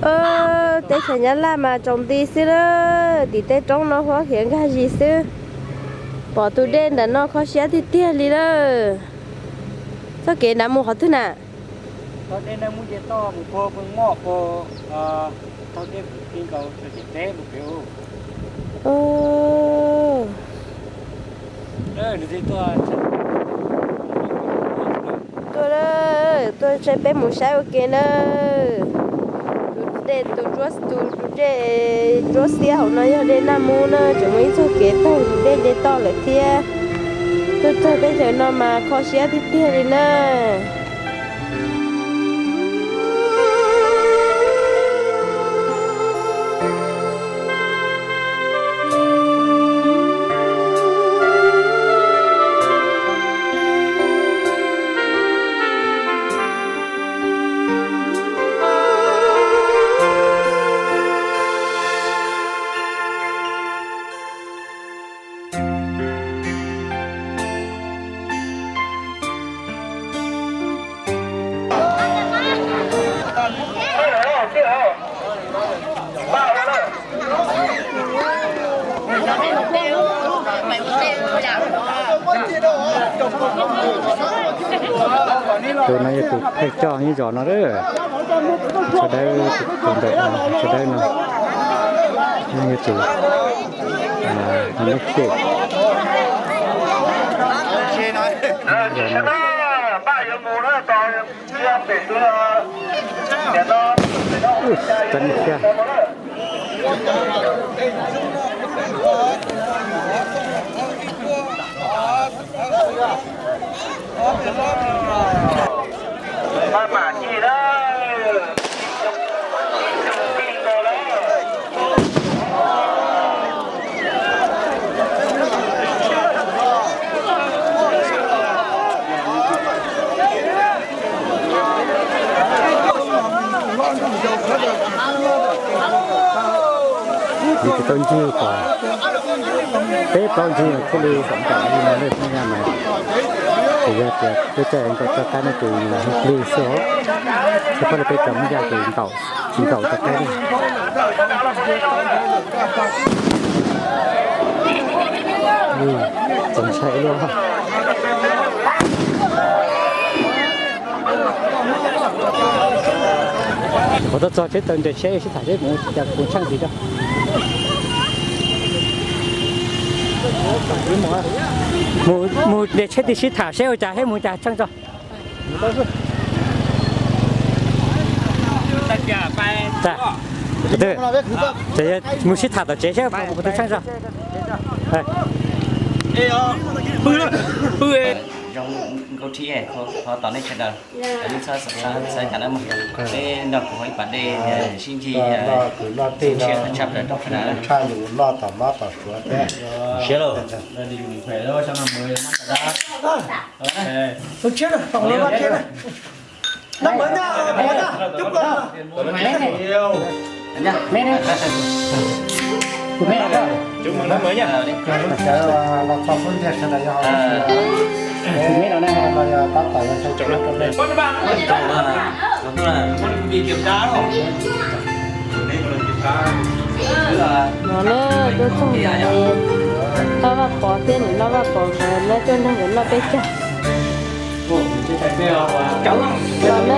Teb chaws Nyab Laj mas tsaus nti xwb na, tim tej roob no huab hiav nkag zis xwb. Pom tus dej ntawm no kho siab tiag tiag li na. Txoj kev nrad mus qhov twg na? Tuaj, tuaj saib peb mus saib ua ke na. Tus dej, tus ntsuab, tus, tus dej ntsuab xiab hauv no yog dej Naj Mub na, tseem muaj ib txoj kev taug tus dej nce toj lawm thiab. Tuaj txog teb chaws no mas kho siab tiag tiag li na. Tus no yog tus thawj coj nyob zos no, sawv daws, tus ntawm sawv daws no, yog tus, neb cem. Nws tsis tau ncig kom peb plaub ncig thiaj li kom nkaum li no lawm, Hmoob Yaj mas. Ces yog tias peb coj nkaum txoj qaib no ces nws lig xwb os. Thiab peb cov Hmoob Yaj ces nkaum, tsis nkaum txoj qaib li. Txaus ntshai luaj. Kuv tuaj txog tsheb tawm nres tsheb sib tham seb mus cas kuv tsheej tis rau. Mus nres tsheb tis sib tham seb ua cas, seb mus cas tsheej tso. Ces mus sib tham tom tsev seb puas tsheej tso. Zoo Nkauj Thib, thov tos nej sawv daws, nej txhob xav tham na mog. Peb nrog kuv ua ib pas dej sib ntsib, tshaj plaws rau qhov no. Tshaj yus noj tom mab tom suav thiab. Siab lauj. No na, tuaj txog no, noj Vaj Pov thiab, niam noj Vaj Pov nkawd na, tuaj nrog nkawd noj peb caug. No na, cov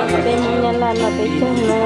neeg peb Hmoob Nyab Laj noj peb caug na.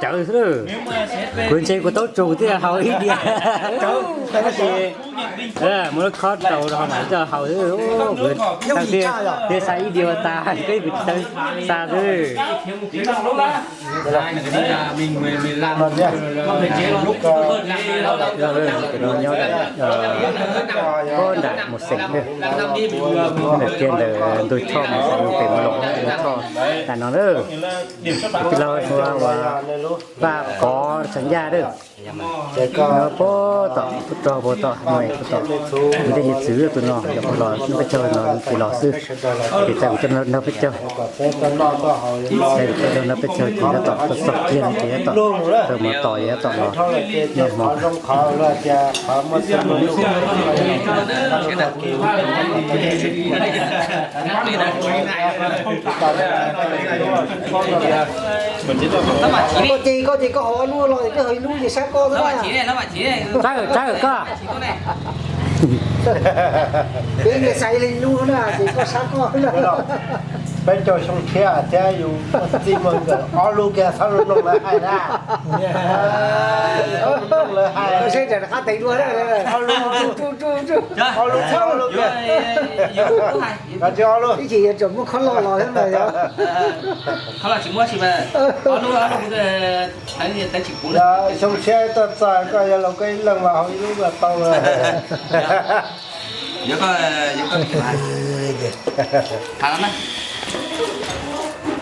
Cawv xwb, kuv ntshe kuv taub tsuj thiaj haus ib diav. Muab lub khob rau rau hauv mas coj haus xwb. Kuv tau tias xa ib diav ua tas, peb kuv tsis tau xa xwb. Nram mus xeem, nram kiag ntawm ntug choj mus xeem pem mus los ntug choj tas no lawm. Tij laug hu ua Vaj Kov Xeem Yaj lawm. Puag tom, puag tom, puag tom, nws tej hiav txwv tus no yog puas los nrog peb caug no tsis los xwb. Ces txawm kuv coj nrog peb caug, txawm kuv coj nrog peb caug ces tab tom txog kiag no ces tab tom tau mus tos ces tab tom los noj hmo. Koj ces, koj ces koj haus ob lub los peb haus ib lub ces sab koj xwb na. Tsawg, tsawg koj. Peb xaiv li lub na ces koj sab koj. Peb caug xyoo tshiab thiab yus muaj txij muaj nkawm, ob lub kiag txhob lub mloog lawv hais na. Seb rov qab teev dua, ob lub txhob lub kiag. Ib chim yuav tsum muab khob loj los thiab mas yog. Xyoo tshiab tuaj txog koj yog los koj ib leeg mas haus ib lub los tau lawm.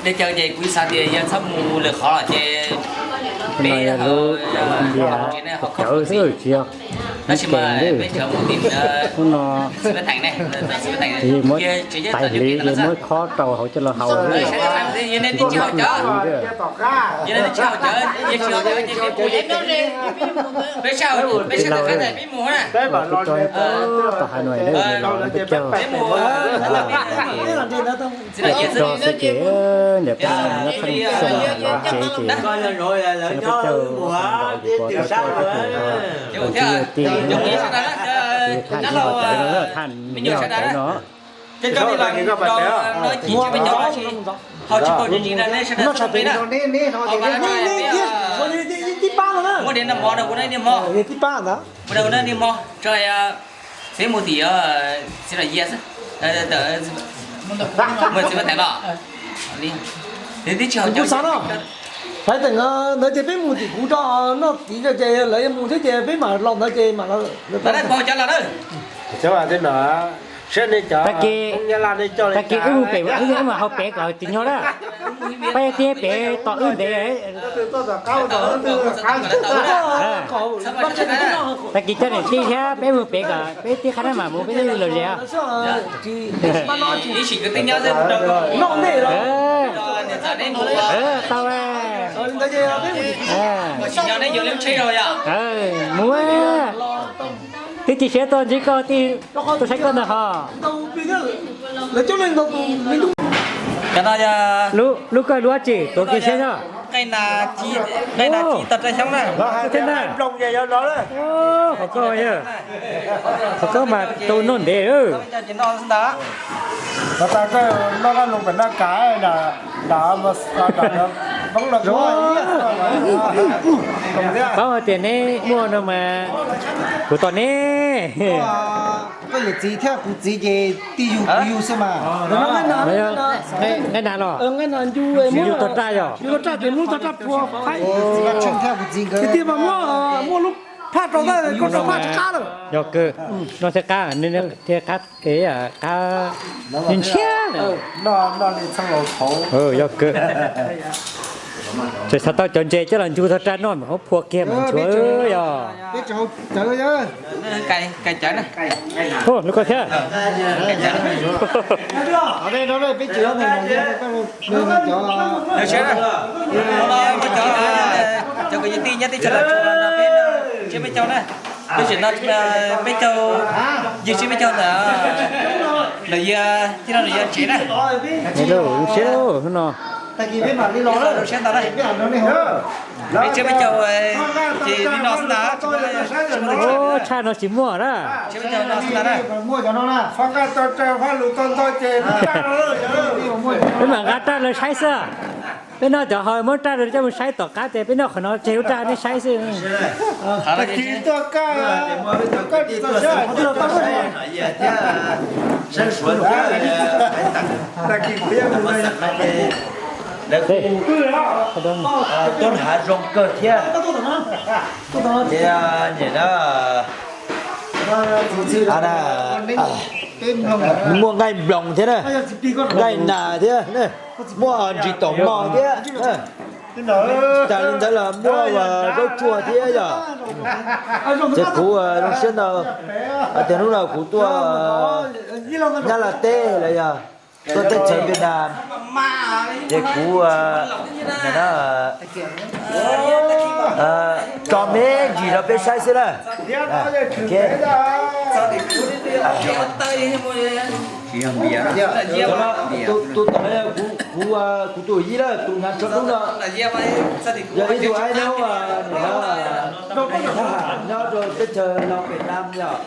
Dej cawv ces kuv xav tias yog txhob mus lwm qhov los ces peb cawv xwb tsis yog tab sis mas peb cawv mus tim hnub no muab tais hliv ces muab khob rau hauv coj los haus. Yog nej tsis haus cawv, yog nej tsis haus cawv, yog tsis haus cawv ces peb mus ib hnub, peb sab, peb sab tawm qab ntawd peb mus na. Peb mus, peb mus. Tso xwb ces niam peb nyob Thaj Xyooj los tsev ces peb caug ntawm yus pov tau tuaj ces los ntsib yus tij, ces Thaj nyob hauv cawv no, Thaj nyob hauv cawv no. Peb mus tim txiv Fab Teem los, kuv xav no, Fab Teem ntawd ces peb mus tim kuv tso noj kiv tso ces lawv yuav mus thiab ces peb mam los ntawd ces mam los. Tag kis, tag kis wb mus pem, wb mus hauv pem kom tsis nyog na. Peb tiag pem tom wb ntev. Tag kis coj niam tij thiab peb mus pem kom peb tib qhab na mam mus peb lawm liam. Tau, mus. Twb cia siab tuaj ntsib koj tij, tuaj saib koj ntawd ho. Lub koj lub dab tsi tuav kiag siab xwb. Qhov koj mas tau noj ntev. Paub hais tias neb muaj no mas kuv tos neb. Koj yawm txiv thiab kuv txiv ces tij yug kuv yug xwb mas. Nqaij nas los, yug tog raj yog. Tiag tiag mas muaj, muaj lub phaj rau, koj rau phaj tsis qab lawm. Yog kawg, noj thiab qab, thiab qab, qab ntshiab. Yog kawg. Tseem xav tau cov ntses coj los ntsug tog raj noj mas hauv phua kiag mas nchuav yog. Lub koj thiab. Cov kwv tij nyob teb chaws Los Tsuas no peb noj tsiab peb caug na. Peb tseem noj peb caug, yog tsiab peb caug ntawm lawv yog, thiab no lawv yog tsev na. Siab no. Peb tsiab peb caug, ces li no xwb ntag. Tshaj no tsis muaj na. Tsiab peb caug no xwb ntag na. Peb mam nqa raj los saib xwb. Peb noj cov ho muab raj rau coj mus saib tom qab ces peb noj qhov no tseg lub raj nej saib xwb. Lawv kuj tuaj hav zoo kawg thiab. Ces nyem na, muaj nqaij nploos thiab na, nqaij nas thiab, muaj ntsis taum mos thiab. Tas li ntawd los muaj zaub tsuag thiab yog. Ces kuv zoo siab ntau hais tias hnub no kuv tuaj Nyab Laj teb los yog tuaj teb chaws Vietnam, ces kuv tso me ntsis rau peb saib xwb na. Tus tom no yog kuv, kuv tus yij lawm, tus hnav tsho dub no yog ib tug aib nub, nws nyob rau teb chaws Los Vietnam yog.